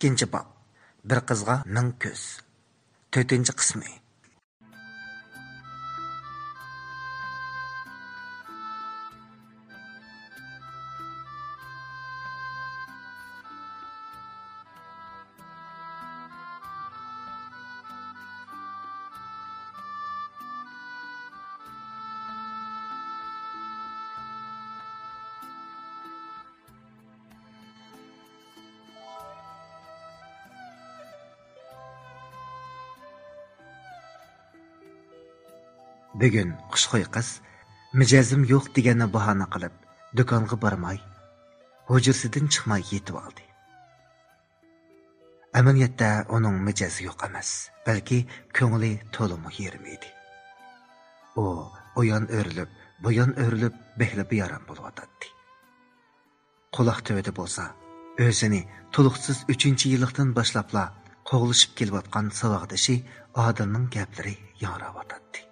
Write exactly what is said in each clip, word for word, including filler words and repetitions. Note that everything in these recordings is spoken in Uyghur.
ئىككىنچى باب. بىر قىزغا مىڭ كۆز. تۆتىنچى قىسمى. بۈگۈن خۇشخۇي قىز مىجەزىم يوق دېگەننى باھانە قىلىپ، دۇكانغا بارماي، ھۇجرىسىدىن چىقماي يېتىۋالدى. ئەمەلىيەتتە ئۇنىڭ مىجەزى يوق ئەمەس، بەلكى كۆڭلى تولىمۇ يېرىم ئىدى. ئۇ ئۇيان ئۆرۈلۈپ، بۇيان ئۆرۈلۈپ، بەكلا بىئارام بولۇۋاتاتتى. قۇلاق تۈۋىدە بولسا، ئۆزىنى تولۇقسىز ئۈچىنچى يىللىقتىن باشلاپلا قوغلىشىپ كېلىۋاتقان ساۋاقدىشى ئادىلنىڭ گەپلىرى ياڭراۋاتاتتى.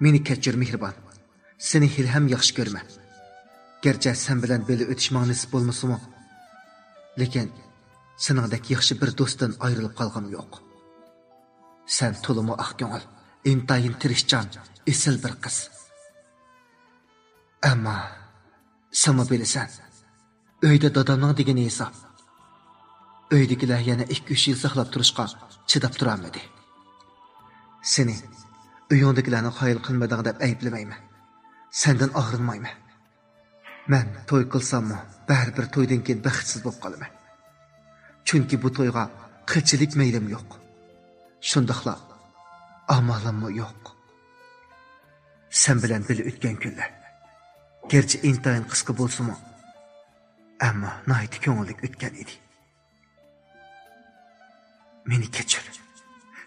مېنى كەچۈر، مېھرىبان. سېنى ھېلىھەم ياخشى كۆرىمەن. گەرچە سەن بىلەن بىللە ئۆتۈش ماڭا نېسىپ بولمىسىمۇ، لېكىن سېنىڭدەك ياخشى بىر دوستتىن ئايرىلىپ قالغىنىم يوق. سەن تولىمۇ ئاق كۆڭۈل، ئىنتايىن تىرىشچان، ئېسىل بىر قىز. ئەمما سەنمۇ بىلىسەن، ئۆيدە دادامنىڭ دېگىنى ھېساب. ئۆيدىكىلەر يەنە ئىككى-ئۈچ يىل ساقلاپ تۇرۇشقا چىداپ تۇرالمىدى. سېنى ئۆيۈڭدىكىلەرنى قايىل قىلمىدىڭ دەپ ئەيىبلىمەيمەن. سەندىن ئاغرىنمايمەن. مەن توي قىلساممۇ، بەرىبىر تويدىن كېيىن بەختسىز بولۇپ قالىمەن. چۈنكى بۇ تويغا قىلچىلىك مەيلىم يوق. شۇنداقلا ئامالىممۇ يوق. سەن بىلەن بىللە ئۆتكەن كۈنلەر، گەرچە ئىنتايىن قىسقا بولسىمۇ، ئەمما ناھايىتى كۆڭۈللۈك ئۆتكەن ئىدى. مېنى كەچۈر.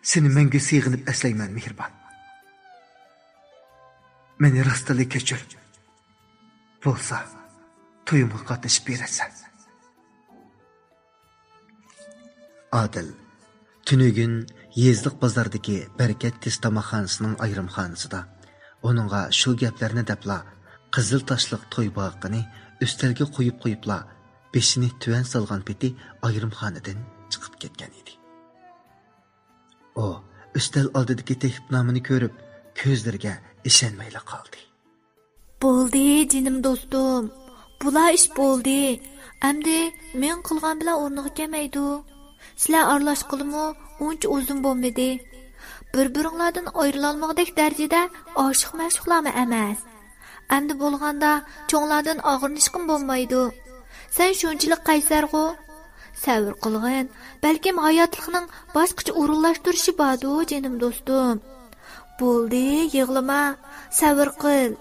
سېنى مەڭگۈ سېغىنىپ ئەسلەيمەن، مېھرىبان. مېنى راستتىنلا كەچۈر. بولسا، تويۇمغا قاتنىشىپ بېرەرسەن. ئادىل تۈنۈگۈن يېزىلىق بازاردىكى بەرىكەت تېز تاماقخانىسىنىڭ ئايرىمخانىسىدا ئۇنىڭغا شۇ گەپلەرنى دەپلا، قىزىل تاشلىق توي باغىقىنى ئۈستەلگە قويۇپ قويۇپلا، بېشىنى تۆۋەن سالغان پېتى ئايرىمخانىدىن چىقىپ كەتكەن ئىدى. ئۇ ئۈستەل ئالدىدىكى تەكلىپنامىنى كۆرۈپ، كۆزلىرىگە ئىشەنمەيلا قالدى. بولدى، جېنىم دوستۇم. بۇلا ئىش بولدى. ئەمدى مېڭە قىلغان بىلەن ئورنىغا كەلمەيدۇ. سىلەر ئارىلاشقىلىمۇ ئۇنچە ئۇزۇن بولمىدى. بىر-بىرىڭلاردىن ئايرىلالمىغۇدەك دەرىجىدە ئاشىق-مەشۇقلارمۇ ئەمەس. ئەمدى بولغاندا چوڭلاردىن ئاغرىنىشقىمۇ بولمايدۇ. سەن شۇنچىلىك قەيسەرغۇ. سەۋر قىلغىن. بەلكىم ھاياتلىقنىڭ باشقىچە ئورۇنلاشتۇرۇشى باردۇ، جېنىم دوستۇم. بولدى، يىغلىما، سەۋر قىل.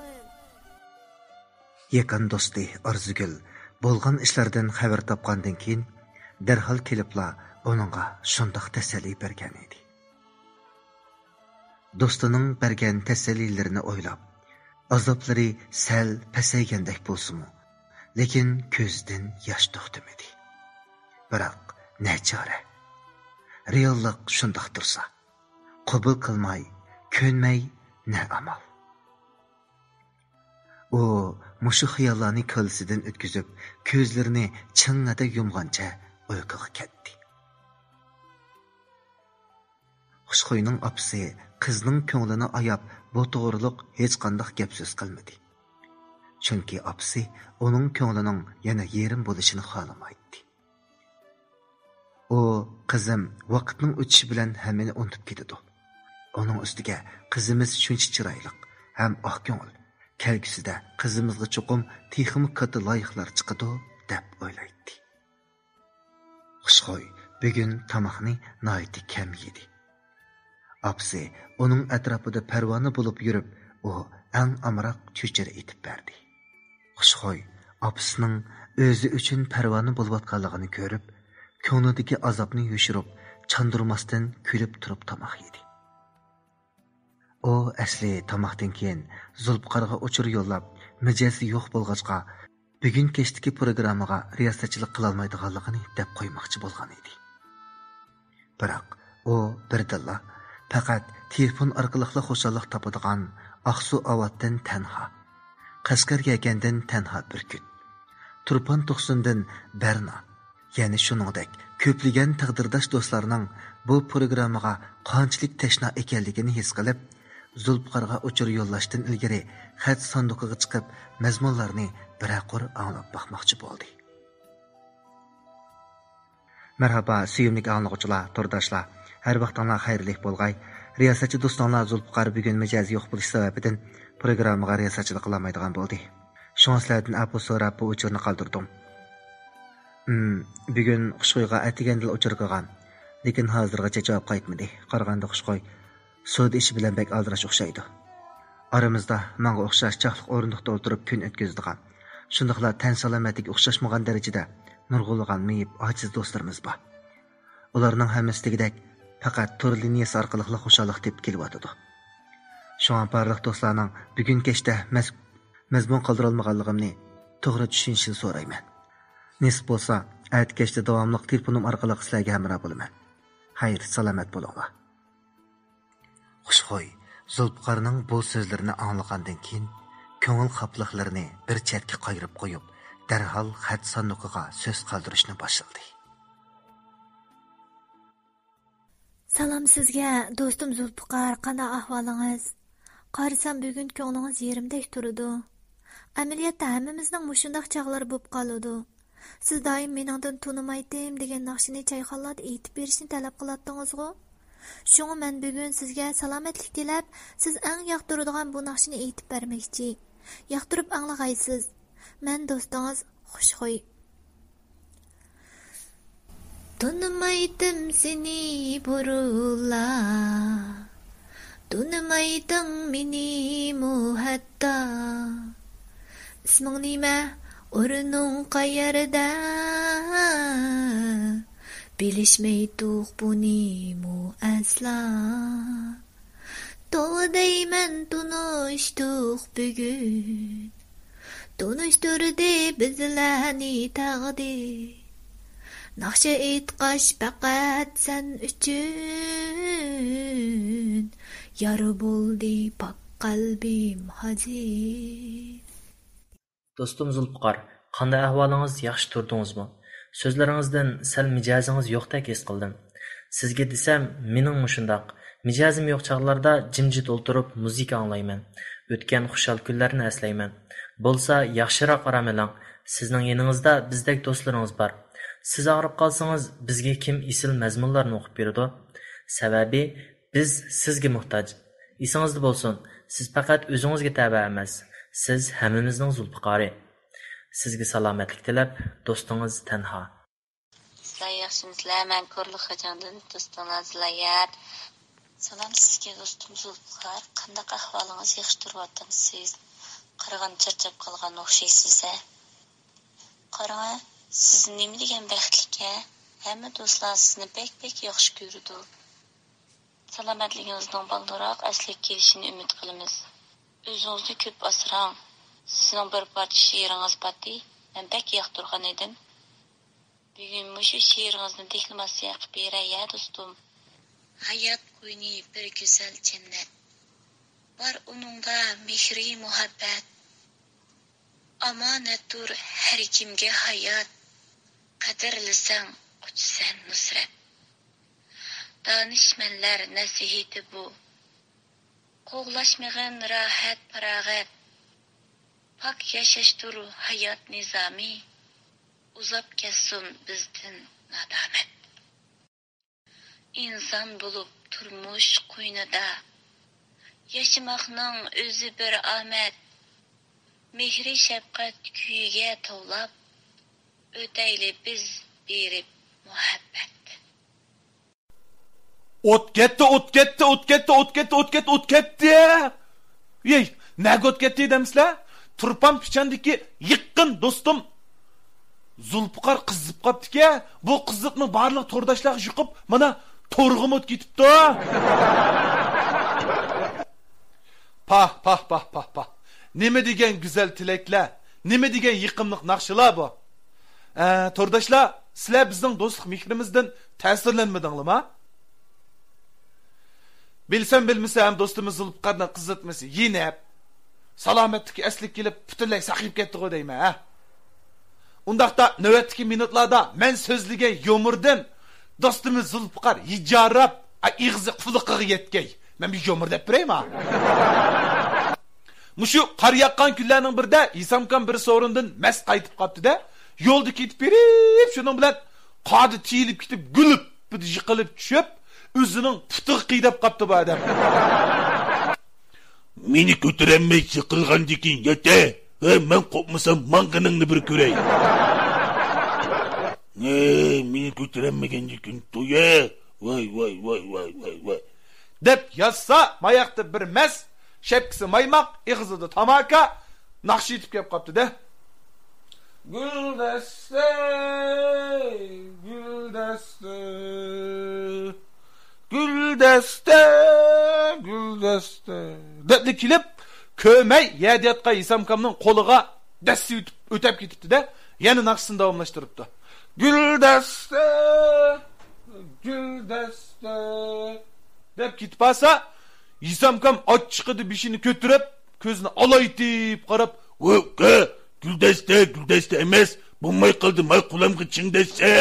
يېقىن دوستى ئارزۇگۈل بولغان ئىشلاردىن خەۋەر تاپقاندىن كېيىن، دەرھال كېلىپلا ئۇنىڭغا شۇنداق تەسەللى بەرگەن ئىدى. دوستىنىڭ بەرگەن تەسەللىلىرىنى ئويلاپ، ئازابلىرى سەل پەسەيگەندەك بولسىمۇ، لېكىن كۆزىدىن ياش توختىمىدى. بىراق، نەچارە؟ رېئاللىق شۇنداق تۇرسا، قوبۇل قىلماي، كۆنمەي نە ئامال؟ ئۇ مۇشۇ خىياللارنى كاللىسىدىن ئۆتكۈزۈپ، كۆزلىرىنى چىڭڭىدە يۇمغانچە ئۇيقۇغا كەتتى. خۇشخۇينىڭ ئاپىسى قىزنىڭ كۆڭلىنى ئاياپ، بۇ توغرىلىق ھېچقانداق گەپ-سۆز قىلمىدى. چۈنكى ئاپىسى ئۇنىڭ كۆڭلىنىڭ يەنە يېرىم بولۇشىنى خالىمايتتى. ئۇ، «قىزىم ۋاقىتنىڭ ئۆتۈشى بىلەن ھەممىنى ئۇنتۇپ كېتىدۇ. ئۇنىڭ ئۈستىگە قىزىمىز شۇنچە چىرايلىق ھەم ئاق كۆڭۈل، كەلگۈسىدە قىزىمىزغا چوقۇم تېخىمۇ كاتتا لايىقلار چىقىدۇ» دەپ ئويلايتتى. خۇشخۇي بۈگۈن تاماقنى ناھايىتى كەم يېدى. ئاپىسى ئۇنىڭ ئەتراپىدا پەرۋانە بولۇپ يۈرۈپ، ئۇ ئەڭ ئامراق چۆچۈرە ئېتىپ بەردى. خۇشخۇي ئاپىسىنىڭ ئۆزى ئۈچۈن پەرۋانە بولۇۋاتقانلىقىنى كۆرۈپ، كۆڭلىدىكى ئازابنى يوشۇرۇپ، چاندۇرماستىن كۈلۈپ تۇرۇپ تاماق يېدى. ئۇ ئەسلى تاماقتىن كېيىن زۇلپىقارغا ئۇچۇر يوللاپ، مىجەزى يوق بولغاچقا، بۈگۈن كەچتىكى پروگراممىغا رىياسەتچىلىك قىلالمايدىغانلىقىنى دەپ قويماقچى بولغان ئىدى. بىراق ئۇ بىردىنلا پەقەت تېلېفون ئارقىلىقلا خۇشاللىق تاپىدىغان ئاقسۇ ئاۋاتتىن تەنھا، قەشقەر يەكەندىن تەنھا بۈركۈت، تۇرپان توقسۇندىن بەرنا، يەنە شۇنىڭدەك كۆپلىگەن تەقدىرداش دوستلارنىڭ بۇ پروگراممىغا قانچىلىك تەشنا ئىكەنلىكىنى ھېس قىلىپ، زۇلپىقارغا ئۇچۇر يوللاشتىن ئىلگىرى خەت ساندۇقىغا چىقىپ، مەزمۇنلارنى بىرەر قۇر ئاڭلاپ باقماقچى بولدى. مەرھابا، سۆيۈملۈك ئاڭلىغۇچىلار، تورداشلار، ھەر ۋاقتىڭلار خەيرلىك بولغاي. رىياسەتچى دوستۇڭلار زۇلپىقار بۈگۈن مىجەزى يوق بولۇش سەۋەبىدىن پروگراممىغا رىياسەتچىلىك قىلالمايدىغان بولدى. شۇڭا سىلەردىن ئەپۇ سوراپ بۇ ئۇچۇرنى قالدۇردۇم. ئىم، بۈگۈن خۇشخۇيغا ئەتىگەندىلا ئۇچۇر قىلغان، لېكىن ھازىرغىچە جاۋاب قايتمىدى. قارىغاندا خۇشخۇي سودا ئىشى بىلەن بەك ئالدىراش ئوخشايدۇ. ئارىمىزدا ماڭا ئوخشاش چاقلىق ئورۇندۇقتا ئولتۇرۇپ كۈن ئۆتكۈزىدىغان، شۇنداقلا تەن سالامەتلىكى ئوخشاشمىغان دەرىجىدە نۇرغۇنلىغان مېيىپ، ئاجىز دوستلىرىمىز بار. ئۇلارنىڭ ھەممىسى دېگۈدەك پەقەت تور لىنىيەسى ئارقىلىقلا خۇشاللىق تېپىپ كېلىۋاتىدۇ. شۇڭا بارلىق دوستلارنىڭ بۈگۈن كەچتە مەز-، مەزمۇن قالدۇرالمىغانلىقىمنى توغرا چۈشىنىشىنى سورايمەن. نېسىپ بولسا، ئەتە كەچتە داۋاملىق تېلېفونۇم ئارقىلىق سىلەرگە ھەمراھ بولىمەن. خەير، سالامەت بولۇڭلار. خۇشخۇي زۇلپىقارنىڭ بۇ سۆزلىرىنى ئاڭلىغاندىن كېيىن، كۆڭۈل خاپىلىقلىرىنى بىر چەتكە قايرىپ قويۇپ، دەرھال خەت ساندۇقىغا سۆز قالدۇرۇشنى باشلىدى. سالام سىزگە، دوستۇم زۇلپىقار، قانداق ئەھۋالىڭىز؟ قارىسام، بۈگۈن كۆڭلىڭىز يېرىمدەك تۇرىدۇ. ئەمەلىيەتتە، ھەممىمىزنىڭ مۇشۇنداق چاغلىرى بولۇپ قالىدۇ. سىز دائىم مېنىڭدىن تونۇمايتتىم دېگەن ناخشىنى چايخانىلاردا ئېيتىپ بېرىشنى تەلەپ قىلاتتىڭىزغۇ؟ شۇڭا مەن بۈگۈن سىزگە سالامەتلىك تىلەپ، سىز ئەڭ ياقتۇرىدىغان بۇ ناخشىنى ئېيتىپ بەرمەكچى. ياقتۇرۇپ ئاڭلىغايسىز. مەن دوستىڭىز خۇشخۇي. تونۇمايتتىم سېنى بۇرۇنلا، تونۇمايتتىڭ مېنىمۇ ھەتتا. ئىسمىڭ نېمە، ئورنۇڭ قەيەردە، بىلىشمەيتتۇق بۇنىمۇ ئەسلا. توۋا دەيمەن، تونۇشتۇق بۈگۈن، تونۇشتۇردى بىزلەرنى تەقدىر. ناخشا ئېيتقاچ پەقەت سەن ئۈچۈن، يار بولدى پاك قەلبىم ھازىر. دوستۇم زۇلپىقار، قانداق ئەھۋالىڭىز؟ ياخشى تۇردىڭىزمۇ؟ سۆزلىرىڭىزدىن سەل مىجەزىڭىز يوقتەك ھېس قىلدىم. سىزگە دېسەم، مېنىڭمۇ شۇنداق. مىجەزىم يوق چاغلاردا جىمجىت ئولتۇرۇپ مۇزىكا ئاڭلايمەن. ئۆتكەن خۇشال كۈنلەرنى ئەسلەيمەن. بولسا ياخشىراق ئارام ئېلىڭ. سىزنىڭ يېنىڭىزدا بىزدەك دوستلىرىڭىز بار. سىز ئاغرىپ قالسىڭىز، بىزگە كىم ئېسىل مەزمۇنلارنى ئوقۇپ بېرىدۇ؟ سەۋەبى، بىز سىزگە موھتاج. ئېسىڭىزدە بولسۇن، سىز پەقەت ئۆزىڭىزگە تەۋە ئەمەس، سىز ھەممىمىزنىڭ زۇلپىقارى. سىزگە سالامەتلىك تىلەپ، دوستىڭىز تەنھا. سىلەر ياخشىمۇسىلەر؟ مەن كورلا خوجاڭدىن دوستۇڭلار زىلايەت. سالام سىزگە دوستۇم زۇلپىقار. قانداق ئەھۋالىڭىز؟ ياخشى تۇرۇۋاتامسىز؟ قارىغاندا چارچاپ قالغان ئوخشايسىز ھە؟ قاراڭە، سىز نېمە دېگەن بەختلىك ھە؟ ھەممە دوستلار سىزنى بەك بەك ياخشى كۆرىدۇ. سالامەتلىكىڭىزنىڭ بالدۇرراق ئەسلىگە كېلىشىنى ئۈمىد قىلىمىز. ئۆزىڭىزنى كۆپ ئاسراڭ. سىزنىڭ بىر پارچە شېئىرىڭىز باتتى، مەن بەك ياقتۇرغان ئىدىم. بۈگۈن مۇشۇ شېئىرىڭىزنى دېكلاماتسىيە قىلىپ بېرەي يە دوستۇم. ھايات قوينى بىر گۈزەل جەننەت، بار ئۇنىڭدا مېھرى مۇھەببەت. ئامانەتتۇر ھەر كىمگە ھايات، قەدىرلىسەڭ قۇچىسەن نۇسرەت. دانىشمەنلەر نەسىھىتى بۇ، قوغلاشمىغىن راھەت پاراغەت. پاك ياشاشتۇر ھايات نىزامى، ئۇزاپ كەتسۇن بىزدىن نادامەت. ئىنسان بولۇپ تۇرمۇش قوينىدا، ياشىماقنىڭ ئۆزى بىر ئامەت. مېھرى شەپقەت كۈيىگە توۋلاپ، ئۆتەيلى بىز بېرىپ مۇھەببەت. ئوت كەتتى، ئوت كەتتى، ئوت كەتتى، ئوت كەتتى، ئوت كەتتى، ئوت كەتتى. ۋىي، نەگە ئوت كەتتى دەمسىلە؟ تۇرپان پىچاندىكى يېقىن دوستۇم زۇلپىقار قىزىپ قاپتىكەن. بۇ قىزىقنى بارلىق تورداشلارغا يۇقۇپ، مانا تورغىمۇ ئوت كېتىپتۇ. پاھ، پاھ، پاھ، پاھ، پاھ. نېمە دېگەن گۈزەل تىلەكلەر، نېمە دېگەن يېقىملىق ناخشىلار بۇ. ئە، تورداشلار، سىلەر بىزنىڭ دوستلۇق مېھرىمىزدىن تەسىرلەنمىدىڭلارمۇ؟ بىلسەم بىلمىسەم، دوستىمىز زۇلپىقارنىڭ قىزىتمىسى يېنىپ، سالامەتلىكى ئەسلىگە كېلىپ، پۈتۈنلەي ساقىيىپ كەتتىغۇ دەيمەن، ھە؟ ئۇنداقتا نۆۋەتتىكى مىنۇتلاردا مەن سۆزلىگەن يۇمۇردىن دوستىمىز زۇلپىقار ھىجاراپ، ئا، ئېغىزى قۇلىقىغا يەتكەي. مەن بىر يۇمۇر دەپ بېرەيما؟ مۇشۇ قار ياغقان كۈنلەرنىڭ بىرىدە ھېسامكام بىر سورۇندىن مەست قايتىپ قاپتۇ-دە، يولدا كېتىپ بېرىپ، شۇنىڭ بىلەن قاردا تېيىلىپ كېتىپ، گۈلۈپ يىقىلىپ چۈشۈپ، ئۆزىنىڭ پۇتىغا قىيداپ قاپتۇ بۇ ئادەم. مېنى كۆتۈرەلمەي يىقىلغاندىكىن ياتە، ھە، مەن قوپمىسام ماڭغىنىڭنى بىر كۆرەي. ھە، مېنى كۆتۈرەلمىگەندىكىن تويە، ۋاي، ۋاي، ۋاي. دەپ ياتسا، ماياقتا بىر مەس، شەپكىسى مايماق، ئېغىزىدا تاماكا، ناخشا ئېيتىپ كەپ قاپتۇ-دە. گۈلدەستە، گۈلدەستە، گۈلدەستە، گۈلدەستە، دەپلا كېلىپ، كۆرمەي يەردە ياتقان ھېسامكامنىڭ قولىغا دەسسە ئۆتۈپ، ئۆتەپ كېتىپتۇ-دە، يەنە ناخشىسىنى داۋاملاشتۇرۇپتۇ. گۈلدەستە، گۈلدەستە، دەپ كېتىپ قالسا، ھېسامكام ئاچچىقىدا بېشىنى كۆتۈرۈپ، كۆزىنى ئالايتىپ قاراپ، ۋە، ئۇكا، گۈلدەستە، گۈلدەستە ئەمەس، بولماي قالدى، ماي قولامغا چىڭ دەستە.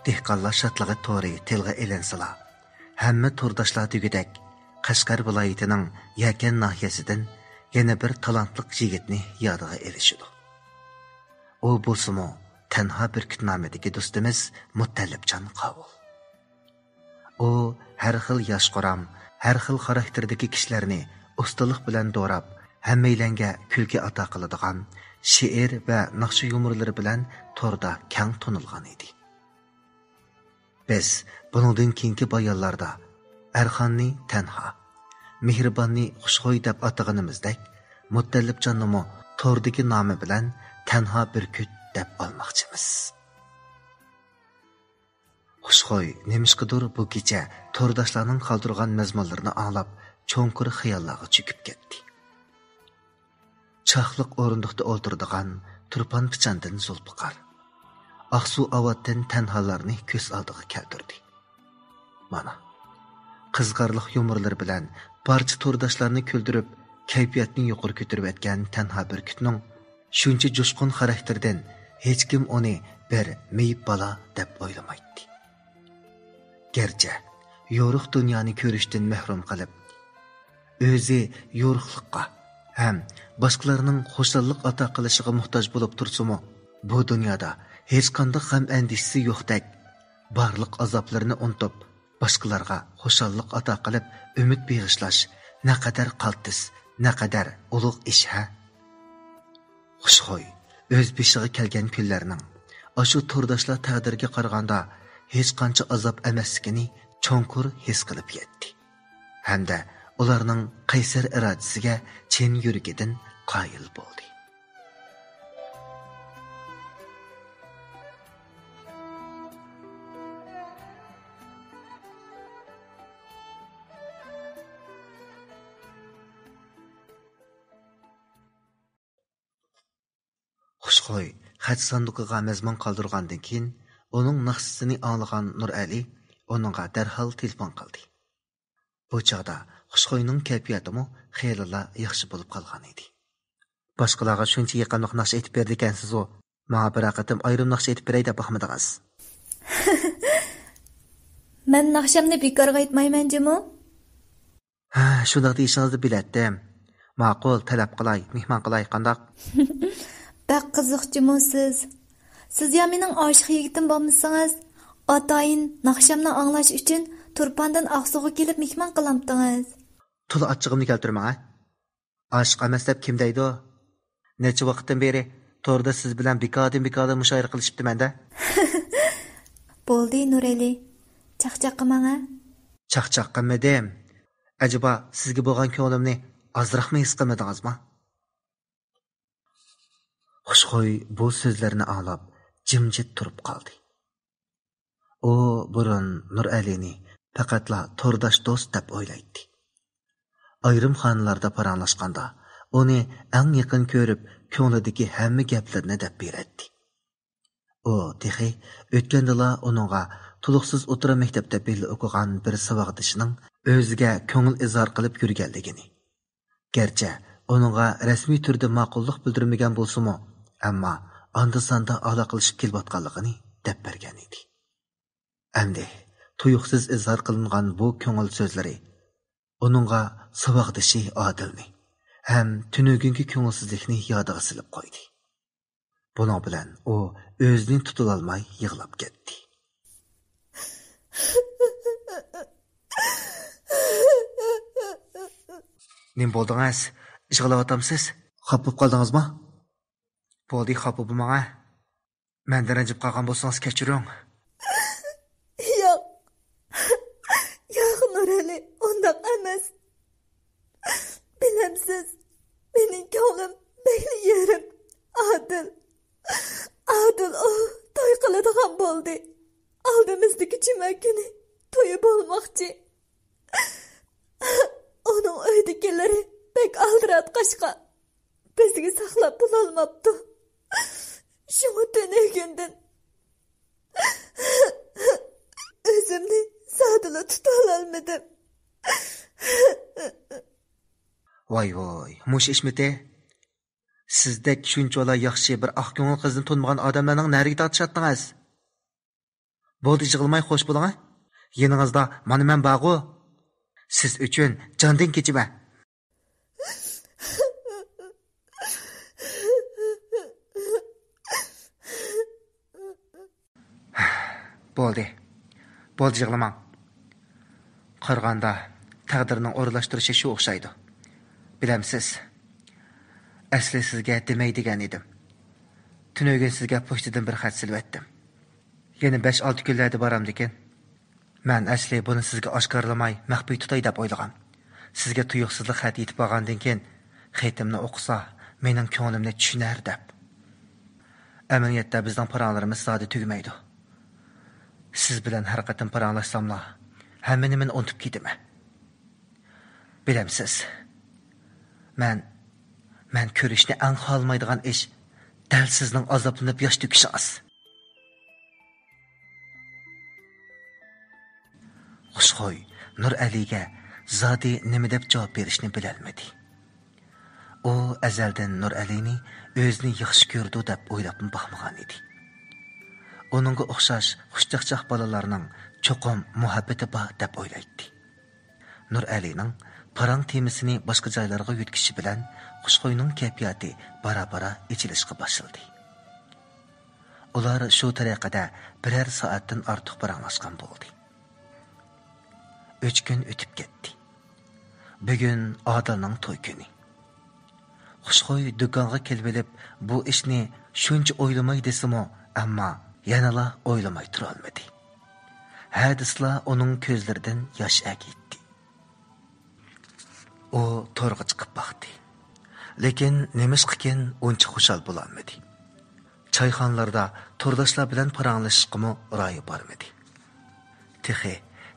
دېھقانلار شادلىقى تورى تىلغا ئېلىنسىلا، ھەممە تورداشلار دېگۈدەك، قەشقەر ۋىلايىتىنىڭ يەكەن ناھىيەسىدىن يەنە بىر تالانتلىق يىگىتنى يادىغا ئېلىشىدۇ. ئۇ بولسىمۇ تەنھا بۈركۈت نامىدىكى دوستىمىز مۇتەللىپجان قاۋۇل. ئۇ ھەر خىل ياش قورام، ھەر خىل خاراكتېردىكى كىشىلەرنى ئۇستىلىق بىلەن دوراپ، ھەممەيلەنگە كۈلكە ئاتا قىلىدىغان شېئىر ۋە ناخشا يۇمۇرلىرى بىلەن توردا كەڭ تونۇلغان ئىدى. بىز بۇنىڭدىن كېيىنكى بايانلاردا ئەرخاننى تەنھا، مېھرىباننى خۇشخۇي دەپ ئاتىغىنىمىزدەك، مۇتەللىپجاننىمۇ توردىكى نامى بىلەن تەنھا بۈركۈت دەپ ئالماقچىمىز. خۇشخۇي نېمىشقىدۇر بۇ كېچە تورداشلارنىڭ قالدۇرغان مەزمۇنلىرىنى ئاڭلاپ، چوڭقۇر خىياللارغا چۆكۈپ كەتتى. چاقلىق ئورۇندۇقتا ئولتۇرىدىغان تۇرپان پىچاندىن زۇلپىقار، ئاقسۇ ئاۋاتتىن تەنھالارنى كۆز ئالدىغا كەلتۈردى. مانا، قىزىقارلىق يۇمۇرلىرى بىلەن بارچە تورداشلارنى كۈلدۈرۈپ، كەيپىياتنى يۇقىرى كۆتۈرۈۋەتكەن تەنھا بۈركۈتنىڭ شۇنچە جۇشقۇن خاراكتېرىدىن ھېچكىم ئۇنى بىر مېيىپ بالا دەپ ئويلىمايتتى. گەرچە يورۇق دۇنيانى كۆرۈشتىن مەھرۇم قېلىپ، ئۆزى يورۇقلۇققا ھەم باشقىلارنىڭ خۇشاللىق ئاتا قىلىشىغا موھتاج بولۇپ تۇرسىمۇ، بۇ دۇنيادا ھېچقانداق غەم ئەندىشىسى يوقتەك، بارلىق ئازابلىرىنى ئۇنتۇپ، باشقىلارغا خۇشاللىق ئاتا قىلىپ، ئۈمىد بېغىشلاش نەقەدەر قالتىس، نەقەدەر ئۇلۇغ ئىش ھە! خۇشخۇي ئۆز بېشىغا كەلگەن كۈنلەرنىڭ ئاشۇ تورداشلار تەقدىرىگە قارىغاندا ھېچقانچە ئازاب ئەمەسلىكىنى چوڭقۇر ھېس قىلىپ يەتتى ھەمدە ئۇلارنىڭ قەيسەر ئىرادىسىگە چىن يۈرىكىدىن قايىل بولدى. خۇشخۇي خەت ساندۇقىغا مەزمۇن قالدۇرغاندىن كېيىن، ئۇنىڭ ناخشىسىنى ئاڭلىغان نۇرئەلى ئۇنىڭغا دەرھال تېلېفون قىلدى. بۇ چاغدا خۇشخۇينىڭ كەيپىياتىمۇ خېلىلا ياخشى بولۇپ قالغان ئىدى. باشقىلارغا شۇنچە يېقىملىق ناخشا ئېيتىپ بېرىدىكەنسىزۇ، ماڭا بىرەر قېتىم ئايرىم ناخشا ئېيتىپ بېرەي دەپ باقمىدىڭىز؟ مەن ناخشامنى بىكارغا ئېيتمايمەن جۇمۇ. ھە، شۇنداق دېيىشىڭىزنى بىلەتتىم. ماقۇل، تەلەپ قىلاي، مېھمان قىلاي، قانداق؟ بەك قىزىق جۇمۇ سىز. سىز يا مېنىڭ ئاشىق يىگىتىم بولمىسىڭىز، ئاتايىن ناخشامنى ئاڭلاش ئۈچۈن تۇرپاندىن ئاقسۇغا كېلىپ مېھمان قىلامتىڭىز. تولا ئاچچىقىمنى كەلتۈرمەڭ ھە. ئاشىق ئەمەس دەپ كىم دەيدۇ؟ نەچچە ۋاقىتتىن بېرى توردا سىز بىلەن بىكاردىن بىكاردىن مۇشاھىرە قىلىشىپتىمەن-دە. بولدى نۇرئەلى، چاقچاق قىلماڭ ھە. چاقچاق قىلمىدىم. ئەجەبا سىزگە بولغان كۆڭلۈمنى ئازراقمۇ ھېس قىلمىدىڭىزمۇ؟ خۇشخۇي بۇ سۆزلەرنى ئاڭلاپ جىمجىت تۇرۇپ قالدى. ئۇ بۇرۇن نۇرئەلىنى پەقەتلا تورداش دوست دەپ ئويلايتتى. ئايرىم خانىلاردا پاراڭلاشقاندا ئۇنى ئەڭ يېقىن كۆرۈپ، كۆڭلىدىكى ھەممە گەپلىرىنى دەپ بېرەتتى. ئۇ تېخى ئۆتكەندىلا ئۇنىڭغا تولۇقسىز ئوتتۇرا مەكتەپتە بىللە ئوقۇغان بىر ساۋاقدىشىنىڭ ئۆزىگە كۆڭۈل ئىزھار قىلىپ يۈرگەنلىكىنى، گەرچە ئۇنىڭغا رەسمىي تۈردە ماقۇللۇق بىلدۈرمىگەن بولسىمۇ، ئەمما ئاندا-ساندا ئالاقىلىشىپ كېلىۋاتقانلىقىنى دەپ بەرگەن ئىدى. ئەمدى تۇيۇقسىز ئىزھار قىلىنغان بۇ كۆڭۈل سۆزلىرى ئۇنىڭغا ساۋاقدىشى ئادىلنى ھەم تۈنۈگۈنكى كۆڭۈلسىزلىكنى يادىغا سېلىپ قويدى. بۇنىڭ بىلەن ئۇ ئۆزىنى تۇتۇۋالماي يىغلاپ كەتتى. نېمە بولدىڭىز؟ يىغلاۋاتامسىز؟ خاپا بولۇپ قالدىڭىزمۇ؟ بولدى، خاپا بولماڭ ھە. مەندىن رەنجىپ قالغان بولسىڭىز كەچۈرۈڭ. ياق. ياق، نۇرئەلى، ئۇنداق ئەمەس. بىلەمسىز، مېنىڭ كۆڭلۈم بەكلا يېرىم. ئادىل. ئادىل ئۇ توي قىلىدىغان بولدى. ئالدىمىزدىكى جۈمە كۈنى تويى بولماقچى. ئۇنىڭ ئۆيدىكىلىرى بەك ئالدىراتقاچقا، بىزگە ساقلاپ بولالماپتۇ. شۇڭا تۈنۈگۈندىن ئۆزۈمنى زادىلا تۇتالالمىدىم. ۋاي ۋاي، مۇشۇ ئىشمىتى؟ سىزدەك شۇنچىۋالا ياخشى بىر ئاق كۆڭۈل قىزنى تونۇمىغان ئادەملەرنىڭ نەرىگە تارتىشاتتىڭىز؟ بولدى، يىغلىماي خوش بولۇڭ ھە. يېنىڭىزدا مانا مەن بارغۇ. سىز ئۈچۈن جاندىن كېچىمەن. بولدى. بولدى، يىغلىماڭ. قارىغاندا، تەقدىرنىڭ ئورۇنلاشتۇرۇشى شۇ ئوخشايدۇ. بىلەمسىز، ئەسلى سىزگە دېمەي دېگەن ئىدىم. تۈنۈگۈن سىزگە پوچتىدىن بىر خەت سېلىۋەتتىم. يەنە بەش-ئالتە كۈنلەردە بارامدىكىن. مەن ئەسلى بۇنى سىزگە ئاشكارىلىماي، مەخپىي تۇتاي دەپ ئويلىغان. سىزگە تۇيۇقسىزلا خەت يېتىپ بارغاندىن كېيىن، خېتىمنى ئوقۇسا، مېنىڭ كۆڭلۈمنى چۈشىنەر دەپ. ئەمەلىيەتتە بىزنىڭ پاراڭلىرىمىز زادى تۈگىمەيدۇ. سىز بىلەن ھەر قېتىم پاراڭلاشساملا، ھەممە نېمىنى ئۇنتۇپ كېتىمەن. بىلەمسىز، مەن، مەن كۆرۈشنى ئەڭ خالىمايدىغان ئىش دەل سىزنىڭ ئازابلىنىپ ياش تۆكۈشىڭىز. خۇشخۇي نۇرئەلىگە زادى نېمە دەپ جاۋاب بېرىشنى بىلەلمىدى. ئۇ ئەزەلدىن نۇرئەلىنى ئۆزىنى ياخشى كۆرىدۇ دەپ ئويلاپمۇ باقمىغان ئىدى. ئۇنىڭغا ئوخشاش خۇشچاقچاق بالىلارنىڭ چوقۇم مۇھەببىتى بار دەپ ئويلايتتى. نۇرئەلىنىڭ پاراڭ تېمىسىنى باشقا جايلارغا يۆتكىشى بىلەن خۇشخۇينىڭ كەيپىياتى بارا-بارا ئېچىلىشقا باشلىدى. ئۇلار شۇ تەرىقىدە بىرەر سائەتتىن ئارتۇق پاراڭلاشقان بولدى. ئۈچ كۈن ئۆتۈپ كەتتى. بۈگۈن ئادىلنىڭ توي كۈنى. خۇشخۇي دۇكانغا كېلىۋېلىپ، بۇ ئىشنى شۇنچە ئويلىماي دېسىمۇ، ئەمما يەنىلا ئويلىماي تۇرالمىدى. ھە دېسىلا ئۇنىڭ كۆزلىرىدىن ياش ئەگىيتتى. ئۇ تورغا چىقىپ باقتى. لېكىن نېمىشقىكىن ئۇنچە خۇشال بولالمىدى. چايخانىلاردا تورداشلار بىلەن پاراڭلىشىشقىمۇ رايى بارمىدى. تېخى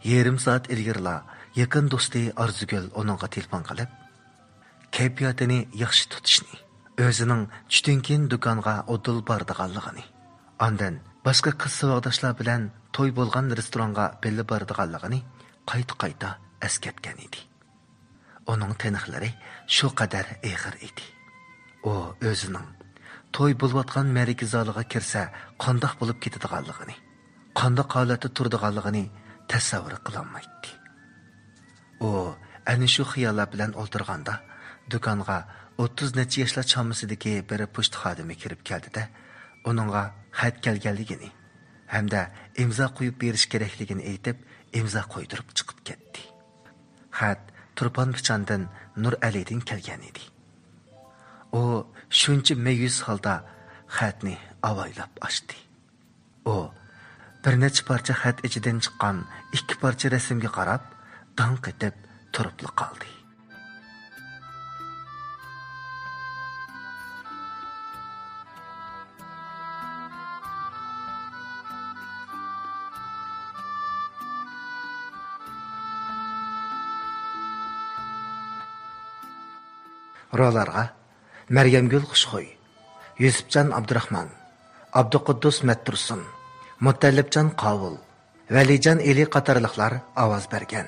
يېرىم سائەت ئىلگىرىلا يېقىن دوستى ئارزۇگۈل ئۇنىڭغا تېلېفون قىلىپ، كەيپىياتىنى ياخشى تۇتۇشنى، ئۆزىنىڭ چۈشتىن كېيىن دۇكانغا ئۇدۇل بارىدىغانلىقىنى، ئاندىن باشقا قىز ساۋاقداشلار بىلەن توي بولغان رېستورانغا بىللە بارىدىغانلىقىنى قايتا-قايتا ئەسكەرتكەن ئىدى. ئۇنىڭ تىنىقلىرى شۇ قەدەر ئېغىر ئىدى. ئۇ ئۆزىنىڭ توي بولۇۋاتقان مەرىكە زالىغا كىرسە قانداق بولۇپ كېتىدىغانلىقىنى، قانداق ھالەتتە تۇرىدىغانلىقىنى تەسەۋۋۇر قىلالمايتتى. ئۇ ئەنە شۇ خىياللار بىلەن ئولتۇرغاندا، دۇكانغا ئوتتۇز نەچچە ياشلار چامىسىدىكى بىر پوچتا خادىمى كىرىپ كەلدى-دە، ئۇنىڭغا خەت كەلگەنلىكىنى ھەمدە ئىمزا قويۇپ بېرىش كېرەكلىكىنى ئېيتىپ، ئىمزا قويدۇرۇپ چىقىپ كەتتى. خەت تۇرپان پىچاندىن نۇرئەلىدىن كەلگەن ئىدى. ئۇ شۇنچە مەيۈس ھالدا خەتنى ئاۋايلاپ ئاچتى. ئۇ بىر نەچچە پارچە خەت ئىچىدىن چىققان ئىككى پارچە رەسىمگە قاراپ، داڭ قېتىپ تۇرۇپلا قالدى. روللارغا مەريەمگۈل خۇشخۇي، يۈسۈپجان ئابدۇراخمان، ئابدۇقۇددۇس مەتتۇرسۇن، مۇتەللىپجان قاۋۇل، ۋەلىجان ئېلى قاتارلىقلار ئاۋاز بەرگەن.